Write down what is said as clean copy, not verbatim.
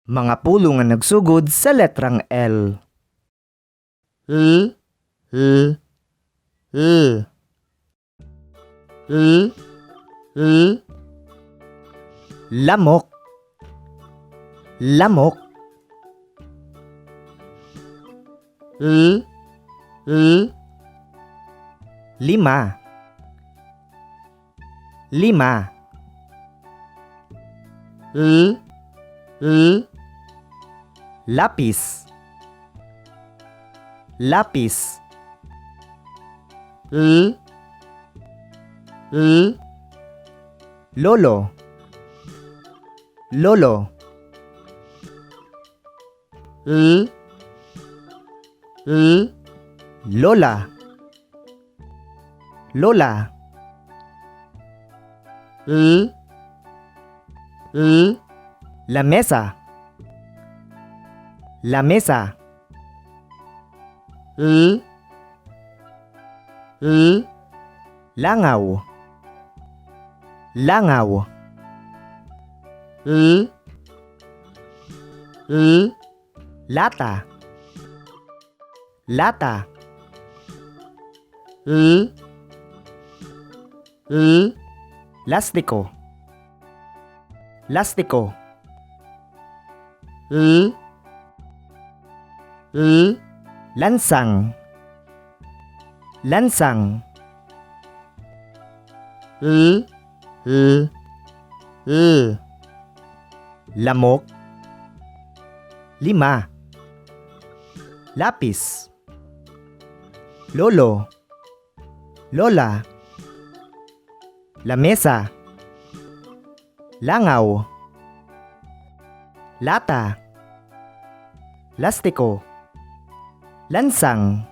Mga pulong nga nagsugod sa letrang L. L, L, L. L, L. Lamok. Lamok. L, L. Lima. Lima. L, L. Lapis. Lapis. L, L. Lolo. Lolo. L, L. Lola. Lola. L, L. Lamesa. Lamesa. L, L. Langaw. Langaw. L, L. Lata. Lata. L, L. Lastiko. Lastiko. L, L. Lansang. Lansang. L, L, L. Lamok. Lima. Lapis. Lolo. Lola. Lamesa. Langaw. Lata. Lastiko. Lansang.